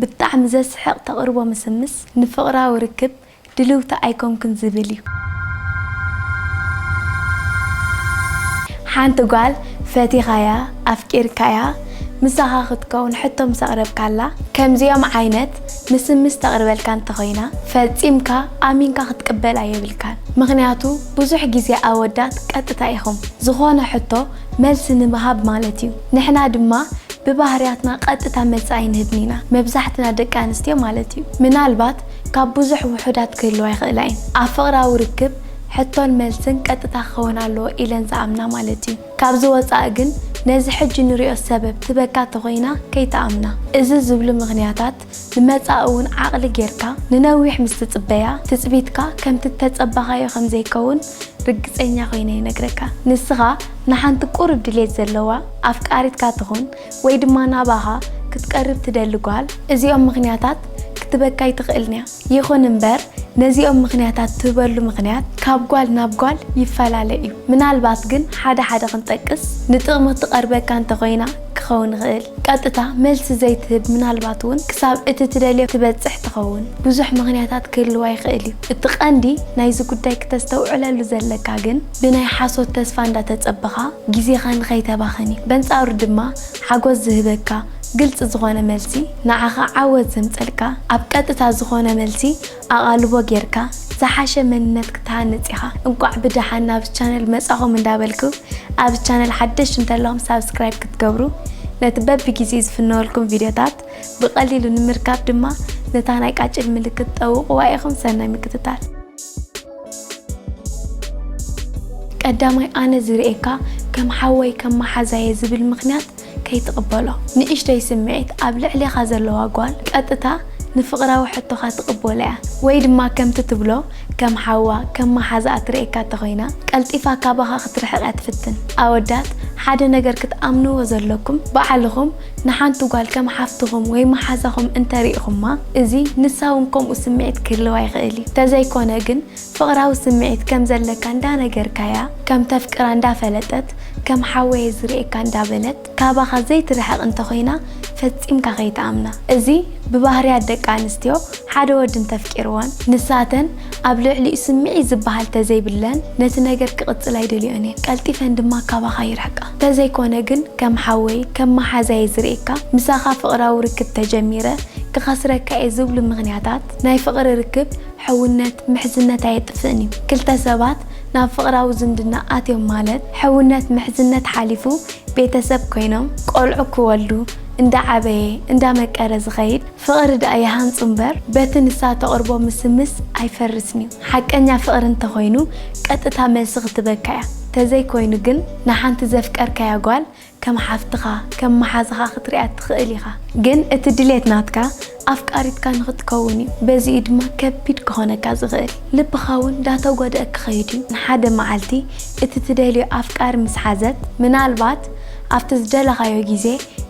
ብጣዕሚ ዘስሕቕ ተቕርቦ ምስምስ ንፍቕራዊ ርክብ ድልውቲ ኣይኮንኩን ዝብል እዩ። ሓንቲ ጓል ፈቲኻያ፣ ኣፍቂርካያ፣ ምሳኻ ክትከውን ሕቶ ምስ ኣቕረብካላ፣ ከምዚኦም ዓይነት ምስምስ ተቕርበልካ እንተኾይና፣ ፈጺምካ ኣሚንካ ክትቅበል ኣየብልካን። ምኽንያቱ ብዙሕ ግዜ ኣወዳት ቀጥታ ኢኹም። ዝኾነ ሕቶ መልሲ ንምሃብ ማለት እዩ። ንሕና ድማ ብባህርያትና ቀጥታ መልሲ ኣይንህብን ኢና። መብዛሕትና ደቂ ኣንስትዮ ማለት እዩ። ምናልባት ካብ ብዙሕ ውሑዳት ክህልዋ ይኽእላ እየን። ኣብ ፍቕራዊ ርክብ ሕቶን መልስን ቀጥታ ክኸውን ኣለዎ ኢለን ዝኣምና ማለት እዩ። ካብዚ ወጻኢ ግን ነዚ ሕጂ ንሪኦ ሰበብ ትበካ ተኾይና ከይትኣምና። እዚ ዝብሉ ምኽንያታት ንመጻኢ እውን ዓቕሊ ጌርካ ንነዊሕ ምስ ትጽበያ ትጽቢትካ ከምቲ እተጸበኻዮ ከም ዘይከውን ርግጸኛ ኮይነ ይነግረካ። ንስኻ ንሓንቲ ቁሩብ ድሌት ዘለዋ ኣፍቃሪትካ ትኹን ወይ ድማ ናባኻ ክትቀርብ ትደሊ ጓል እዚኦም ምኽንያታት ክትበካ ኣይትኽእልን እያ። ይኹን እምበር ነዚኦም ምኽንያታት ትህበሉ ምኽንያት ካብ ጓል ናብ ጓል ይፈላለ እዩ። ምናልባት ግን ሓደ ሓደ ክንጠቅስ ንጥቕሚ ትቐርበካ እንተኾይና ክኸውን ይኽእል። ቀጥታ መልሲ ዘይትህብ ምናልባት እውን ክሳብ እቲ ትደልዮ ትበጽሕ ትኸውን። ብዙሕ ምኽንያታት ክህልዋ ይኽእል እዩ። እቲ ቀንዲ ናይዚ ጉዳይ ክተስተውዕለሉ ዘለካ ግን ብናይ ሓሶት ተስፋ እንዳተጸበኻ ግዜኻ ንኸይተባኽን እዩ። በንጻሩ ድማ ሓጎስ ዝህበካ ግልጺ ዝኾነ መልሲ ንዓኻ ዓወት ዘምጸልካ ኣብ ቀጥታ ዝኾነ መልሲ ኣቓልቦ ጌርካ ዝሓሸ መንነት ክትሃንጽ ኢኻ። እንቋዕ ብደሓን ናብ ቻነል መጻኹም እንዳበልኩ ኣብ ቻነል ሓደሽ እንተለኹም ሳብስክራይብ ክትገብሩ ነቲ በብግዜ ዝፍነወልኩም ቪድዮታት ብቐሊሉ ንምርካብ ድማ ነታ ናይ ቃጭል ምልክት ጠውቕዋ ኢኹም። ሰናይ ምክትታል። ቀዳማይ ኣነ ዝርእየካ ከም ሓወይ ከም መሓዛየ ዝብል ምኽንያት ከይትቕበሎ። ንእሽተይ ስምዒት ኣብ ልዕሌኻ ዘለዋ ጓል ቀጥታ ንፍቕራዊ ሕቶኻ ትቕበሎ እያ። ወይ ድማ ከምቲ ትብሎ ከም ሓዋ ከም መሓዛኣ ትርእየካ እንተኾይና ቀልጢፋ ካባኻ ክትርሕቕ እያ ትፍትን። ኣወዳት ሓደ ነገር ክትኣምንዎ ዘለኩም ባዕልኹም ንሓንቲ ጓል ከም ሓፍትኹም ወይ መሓዛኹም እንተሪእኹማ እዚ ንሳ እውን ከምኡ ስምዒት ክህልዋ ይኽእል እዩ። ተዘይኮነ ግን ፍቕራዊ ስምዒት ከም ዘለካ እንዳነገርካያ ከም ተፍቅራ እንዳፈለጠት ከም ሓወየ ዝርእየካ እንዳበለት ካባኻ ዘይትርሕቕ እንተኾይና ፈጺምካ ከይትኣምና። እዚ ብባህርያት ደቂ ኣንስትዮ ሓደ ወዲ እንተፍቂርወን ንሳተን ኣብ ልዕሊኡ ስምዒት ዝበሃል ተዘይብለን ነቲ ነገር ክቕጽል ኣይደልዮን እየን። ቀልጢፈን ድማ ካባኻ ይርሕቃ። ተዘይኮነ ግን ከም ሓወይ ከም መሓዛየ ዝርእየካ ምሳኻ ፍቕራዊ ርክብ ተጀሚረ ክኸስረካ እየ ዝብሉ ምኽንያታት ናይ ፍቕሪ ርክብ ሕውነት ምሕዝነት ኣየጥፍእን እዩ። ክልተ ሰባት ናብ ፍቕራዊ ዝምድና ኣትዮም ማለት ሕውነት ምሕዝነት ሓሊፉ ቤተሰብ ኮይኖም ቆልዑ ክወልዱ እንዳዓበየ እንዳመቀረ ዝኸይድ ፍቕሪ ደኣ ይሃንጹ እምበር በቲ ንሳ ተቕርቦ ምስምስ ኣይፈርስን እዩ። ሓቀኛ ፍቕሪ እንተኾይኑ ቀጥታ መልሲ ክትበካ እያ። ተዘይኮይኑ ግን ንሓንቲ ዘፍቀርካያ ጓል ከም ሓፍትኻ ከም መሓዝኻ ክትሪኣ ትኽእል ኢኻ። ግን እቲ ድሌት ናትካ ኣፍቃሪትካ ንኽትከውን እዩ። በዚኡ ድማ ከቢድ ክኾነካ ዝኽእል። ልብኻ እውን እንዳተጎድአ ክኸይድ እዩ። ንሓደ መዓልቲ እቲ ትደልዮ ኣፍቃሪ ምስ ሓዘት ምናልባት ኣብቲ ዝደለኻዮ ግዜ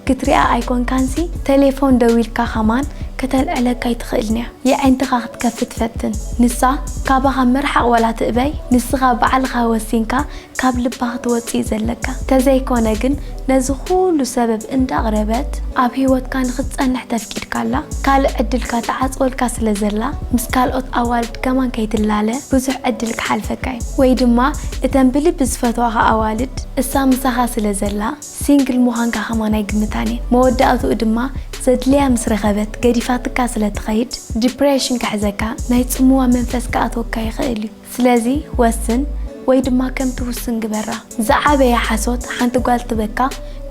ክትሪኣ ኣይኮንካንሲ ተሌፎን ደዊልካ ኸማን ከተልዕለካ ኣይትኽእልን እያ። የዒንትኻ ክትከፍት ፈትን። ንሳ ካባኻ ምርሓቕ ዋላ ትእበይ ንስኻ ባዕልኻ ወሲንካ ካብ ልባ ክትወጽእ እዩ ዘለካ። ተዘይኮነ ግን ነዚ ኩሉ ሰበብ እንዳቕረበት ኣብ ህይወትካ ንኽትጸንሕ ተፍቂድካላ ካልእ ዕድልካ ትዓጽወልካ ስለ ዘላ ምስ ካልኦት ኣዋልድ ከማን ከይትላለ ብዙሕ ዕድል ክሓልፈካ እዩ። ወይ ድማ እተን ብልቢ ዝፈትዋኻ ኣዋልድ እሳ ምሳኻ ስለ ዘላ ሲንግል ምዃንካ ከማን ኣይግምታን እየን። መወዳእትኡ ድማ ዘድልያ ምስ ረኸበት ገዲፋትካ ስለ ትኸይድ ዲፕሬሽን ክሕዘካ ናይ ጽምዋ መንፈስ ክኣትወካ ይኽእል እዩ። ስለዚ ወስን ወይ ድማ ከም ትውስን ግበራ። ዝዓበየ ሓሶት ሓንቲ ጓል ትበካ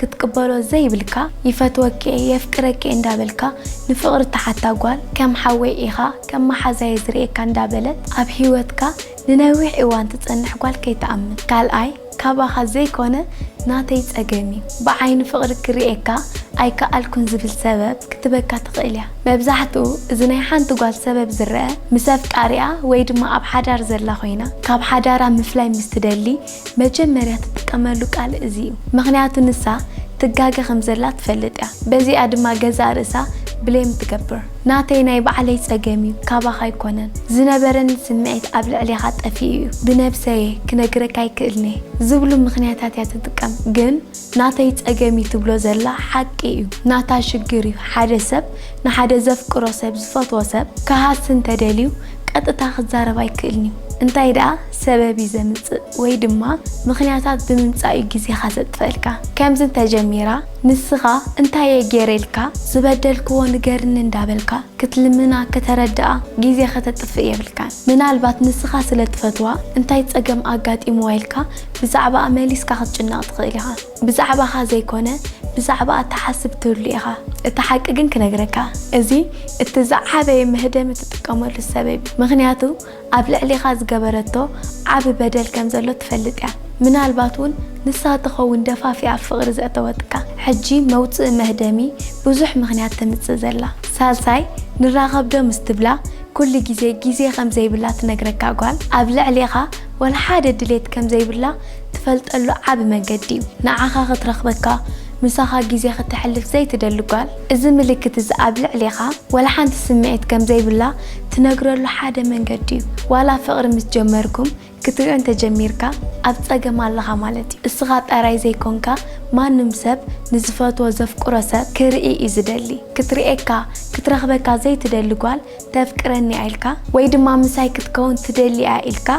ክትቅበሎ ዘይብልካ ይፈትወኪ እየ የፍቅረኪ እየ እንዳበልካ ንፍቕሪ ትሓታ ጓል ከም ሓወይ ኢኻ ከም መሓዛየ ዝርእየካ እንዳበለት ኣብ ህይወትካ ንነዊሕ እዋን ትጸንሕ ጓል ከይትኣምን። ካልኣይ ካባኻ ዘይኮነ ናተይ ጸገም እዩ። ብዓይኒ ፍቕሪ ክርእየካ ኣይከኣልኩን ዝብል ሰበብ ክትበካ ትኽእል እያ። መብዛሕትኡ እዚ ናይ ሓንቲ ጓል ሰበብ ዝረአ ምስ ኣፍቃሪኣ ወይ ድማ ኣብ ሓዳር ዘላ ኮይና ካብ ሓዳራ ምፍላይ ምስ ትደሊ መጀመርያ ትጥቀመሉ ቃል እዚ እዩ። ምኽንያቱ ንሳ ትጋገ ከም ዘላ ትፈልጥ እያ። በዚኣ ድማ ገዛእ ርእሳ ብሌም ትገብር። ናተይ ናይ ባዕለይ ጸገም እዩ፣ ካባኻ ኣይኮነን። ዝነበረኒ ስምዒት ኣብ ልዕሌኻ ጠፊኡ እዩ። ብነብሰየ ክነግረካ ኣይክእልን'የ ዝብሉ ምኽንያታት እያ ትጥቀም። ግን ናተይ ጸገም እዩ ትብሎ ዘላ ሓቂ እዩ። ናታ ሽግር እዩ። ሓደ ሰብ ንሓደ ዘፍቅሮ ሰብ፣ ዝፈትዎ ሰብ ክሃሲ እንተደልዩ ቀጥታ ክዛረብ ኣይክእልን እዩ። እንታይ ደኣ ሰበብ እዩ ዘምጽእ ወይ ድማ ምኽንያታት ብምምጻእ እዩ ግዜኻ ዘጥፈእልካ። ከምዚ እንተጀሚራ ንስኻ እንታይ እየ ገይረ ኢልካ ዝበደልክዎ ንገርኒ እንዳበልካ ክትልምና ከተረድኣ ግዜ ከተጥፍእ የብልካን። ምናልባት ንስኻ ስለ ትፈትዋ እንታይ ጸገም ኣጋጢምዋ ኢልካ ብዛዕባኣ መሊስካ ክትጭነቕ ትኽእል ኢኻ። ብዛዕባኻ ዘይኮነ ብዛዕባኣ ትሓስብ ትህሉ ኢኻ። እቲ ሓቂ ግን ክነግረካ፣ እዚ እቲ ዝዓበየ መህደሚ ትጥቀመሉ ሰበብ እዩ። ምኽንያቱ ኣብ ልዕሌኻ ዝገበረቶ ዓቢ በደል ከም ዘሎ ትፈልጥ እያ። ምናልባት እውን ንሳ ትኸውን ደፋፊኣ ፍቕሪ ዘእተወትካ። ሕጂ መውጽኢ መህደሚ ብዙሕ ምኽንያት ተምጽእ ዘላ። ሳልሳይ፣ ንራኸብ ዶ ምስ ትብላ ኩሉ ግዜ ግዜ ከም ዘይብላ ትነግረካ ጓል ኣብ ልዕሌኻ ወላ ሓደ ድሌት ከም ዘይብላ ትፈልጠሉ ዓቢ መንገዲ እዩ። ንዓኻ ክትረኽበካ ምሳኻ ግዜ ክተሕልፍ ዘይትደሊ ጓል፣ እዚ ምልክት እዚ ኣብ ልዕሌኻ ወላ ሓንቲ ስምዒት ከም ዘይብላ ትነግረሉ ሓደ መንገዲ እዩ። ዋላ ፍቕሪ ምስ ጀመርኩም ክትሪኦ እንተጀሚርካ ኣብ ጸገም ኣለኻ ማለት እዩ። እስኻ ጥራይ ዘይኮንካ ማንም ሰብ ንዝፈትዎ ዘፍቅሮ ሰብ ክርኢ እዩ ዝደሊ። ክትሪኤካ ክትረኽበካ ዘይትደሊ ጓል ተፍቅረኒ እያ ኢልካ ወይ ድማ ምሳይ ክትከውን ትደሊ እያ ኢልካ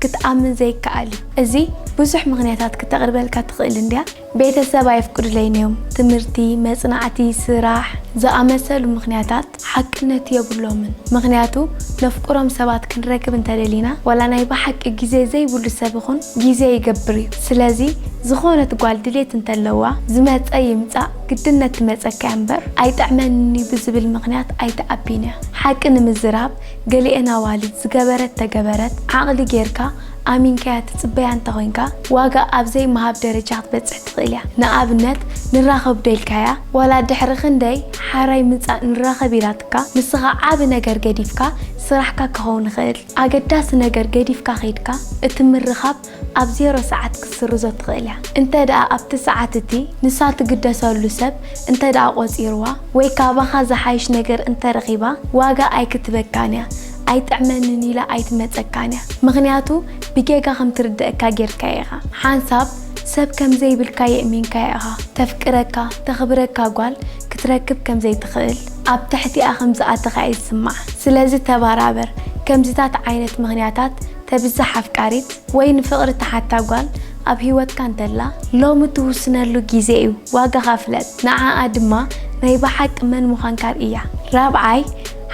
ክትኣምን ዘይከኣል እዩ። እዚ ብዙሕ ምኽንያታት ክተቕርበልካ ትኽእል እንድያ። ቤተሰብ ኣየፍቅዱለይን እዮም። ትምህርቲ፣ መጽናዕቲ፣ ስራሕ ዝኣመሰሉ ምኽንያታት ሓቅነት የብሎምን። ምኽንያቱ ነፍቅሮም ሰባት ክንረክብ እንተደሊና ዋላ ናይ ብሓቂ ግዜ ዘይብሉ ሰብ ይኹን ግዜ ይገብር እዩ። ስለዚ ዝኾነት ጓል ድሌት እንተለዋ ዝመጸ ይምጻእ ግድነት ትመጸካ እያ እምበር ኣይጥዕመንን እዩ ብዝብል ምኽንያት ኣይትኣቢን እያ። ሓቂ ንምዝራብ ገሊኤን ኣዋልድ ዝገበረት ተገበረት ዓቕሊ ጌርካ ኣሚንካያ ትጽበያ እንተኾይንካ ዋጋ ኣብ ዘይምሃብ ደረጃ ክትበጽሕ ትኽእል እያ። ንኣብነት ንራኸብ ዶ ኢልካያ ዋላ ድሕሪ ክንደይ ሓራይ ምጻእ ንራኸብ ኢላትካ ንስኻ ዓቢ ነገር ገዲፍካ ስራሕካ ክኸውን ይኽእል ኣገዳሲ ነገር ገዲፍካ ኸይድካ እቲ ምርኻብ ኣብ ዜሮ ሰዓት ክትስርዞ ትኽእል እያ። እንተ ደኣ ኣብቲ ሰዓት እቲ ንሳ ትግደሰሉ ሰብ እንተ ደኣ ቆጺርዋ ወይ ካባኻ ዝሓይሽ ነገር እንተ ረኺባ ዋጋ ኣይክትበካን እያ። ኣይጥዕመንን ኢላ ኣይትመጸካን እያ። ምኽንያቱ ብጌጋ ከም ትርደኣካ ጌርካያ ኢኻ። ሓንሳብ ሰብ ከም ዘይብልካ የእሚንካያ ኢኻ። ተፍቅረካ፣ ተኽብረካ ጓል ክትረክብ ከም ዘይትኽእል፣ ኣብ ትሕቲኣ ከም ዝኣተኻ እዩ ዝስምዓ። ስለዚ ተባራበር። ከምዚታት ዓይነት ምኽንያታት ተብዝሕ ኣፍቃሪት ወይ ንፍቕሪ ትሓታ ጓል ኣብ ህይወትካ እንተላ፣ ሎሚ ትውስነሉ ግዜ እዩ። ዋጋኻ ፍለጥ። ንዓኣ ድማ ናይ ብሓቂ መን ምዃንካ ርእያ። ራብዓይ፣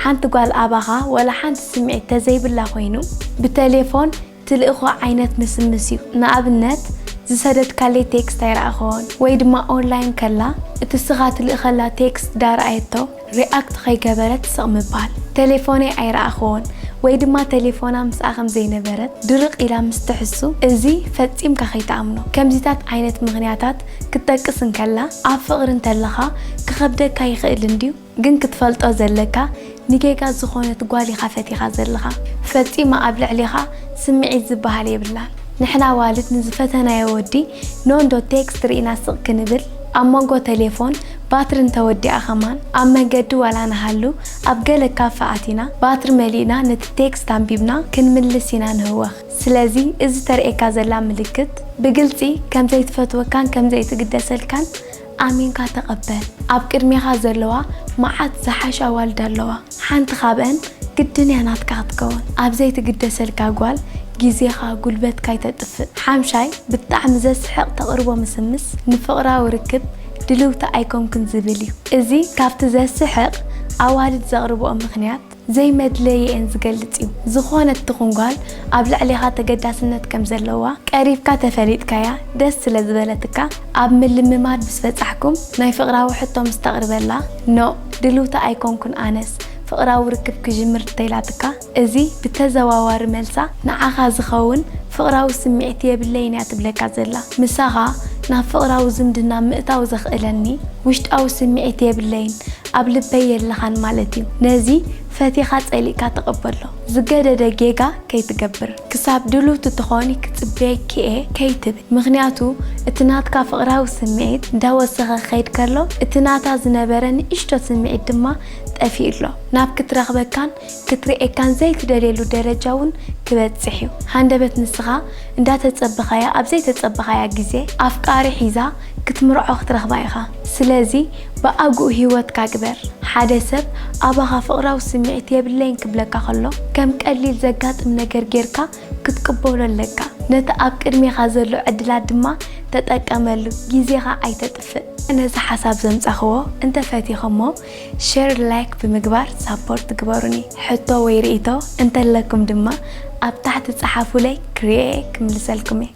ሓንቲ ጓል ኣባኻ ወላ ሓንቲ ስምዒት ተዘይብላ ኮይኑ፣ ብቴሌፎን ትልእኾ ዓይነት ምስምስ እዩ። ንኣብነት፣ ዝሰደድካለይ ቴክስት ኣይረኣኸዎን ወይ ድማ ኦንላይን ከላ እቲ ስኻ ትልእኸላ ቴክስት ዳረኣየቶ ሪኣክት ከይገበረት ስቕ ምባል። ቴሌፎነይ ኣይረኣኸዎን ወይ ድማ ቴሌፎና ምስኣ ከም ዘይነበረት ድርቕ ኢላ ምስ ትሕሱ፣ እዚ ፈጺምካ ከይትኣምኖ። ከምዚታት ዓይነት ምኽንያታት ክትጠቅስ እንከላ፣ ኣብ ፍቕሪ እንተለኻ ክኸብደካ ይኽእል እንድዩ። ግን ክትፈልጦ ዘለካ ንጌጋ ዝኾነት ጓል ኢኻ ፈቲኻ ዘለኻ። ፈጺማ ኣብ ልዕሌኻ ስምዒት ዝበሃል የብላን። ንሕና ኣዋልድ ንዝፈተናዮ ወዲ ኖ እንዶ ቴክስት ርኢና ስቕ ክንብል ኣብ መንጎ ቴሌፎን ባትሪ እንተወዲኣ ከማን ኣብ መንገዲ ዋላ ንሃሉ ኣብ ገለ ካፈ ኣቲና ባትሪ መሊእና ነቲ ቴክስት ኣንቢብና ክንምልስ ኢና ንህወኽ። ስለዚ እዚ ተርእየካ ዘላ ምልክት ብግልጺ ከም ዘይትፈትወካን ከም ዘይትግደሰልካን ኣሚንካ ተቐበል። ኣብ ቅድሜኻ ዘለዋ መዓት ዝሓሻ ኣዋልድ ኣለዋ። ሓንቲ ካብአን ግድን እያ ናትካ ክትከውን። ኣብ ዘይትግደሰልካ ጓል ግዜኻ፣ ጉልበትካ ኣይተጥፍእ። ሓምሻይ፣ ብጣዕሚ ዘስሕቕ ተቕርቦ ምስምስ ንፍቕራዊ ርክብ ድልውቲ ኣይኮንኩን ዝብል እዩ። እዚ ካብቲ ዘስሕቕ ኣዋልድ ዘቕርብኦ ምኽንያት ዘይመድለይኤን ዝገልጽ እዩ። ዝኾነት ትኹን ጓል ኣብ ልዕሌኻ ተገዳስነት ከም ዘለዋ ቀሪብካ ተፈሊጥካያ ደስ ስለ ዝበለትካ ኣብ ምልምማድ ምስ በጻሕኩም ናይ ፍቕራዊ ሕቶ ምስ ተቕርበላ ኖእ ድልውቲ ኣይኮንኩን ኣነስ ፍቕራዊ ርክብ ክጅምር እንተኢላትካ እዚ ብተዘዋዋሪ መልሳ ንዓኻ ዝኸውን ፍቕራዊ ስምዒት የብለይን እያ ትብለካ ዘላ። ምሳኻ ናብ ፍቕራዊ ዝምድና ምእታው ዘኽእለኒ ውሽጣዊ ስምዒት የብለይን ኣብ ልበይ የለኻን ማለት እዩ። ነዚ ፈቲኻ ጸሊእካ ተቐበሎ። ዝገደደ ጌጋ ከይትገብር። ክሳብ ድልውቲ ትኾኒ ክጽበየኪ እየ ከይትብል። ምኽንያቱ እቲ ናትካ ፍቕራዊ ስምዒት እንዳወሰኸ ክኸይድ ከሎ፣ እቲ ናታ ዝነበረ ንእሽቶ ስምዒት ድማ ጠፊኡ ኣሎ። ናብ ክትረኽበካን ክትርእየካን ዘይትደልየሉ ደረጃ እውን ክበጽሕ እዩ። ሃንደበት ንስኻ እንዳተጸበኻያ ኣብ ዘይተጸበኻያ ግዜ ኣፍቃሪ ሒዛ ክትምርዖ ክትረኽባ ኢኻ። ስለዚ ብኣግኡ ህይወትካ ግበር። ሓደ ሰብ ኣባኻ ፍቕራዊ ስምዒት የብለይን ክብለካ ከሎ ከም ቀሊል ዘጋጥም ነገር ጌርካ ክትቅበሎ ኣለካ። ነቲ ኣብ ቅድሜኻ ዘሎ ዕድላት ድማ ተጠቀመሉ፣ ግዜኻ ኣይተጥፍእ። ነዚ ሓሳብ ዘምጻኽዎ እንተፈቲኹሞ ሼር፣ ላይክ ብምግባር ሳፖርት ግበሩኒ። ሕቶ ወይ ርእይቶ እንተለኩም ድማ ኣብ ታሕቲ ጸሓፉለይ፣ ክሪኤ ክምልሰልኩም እየ።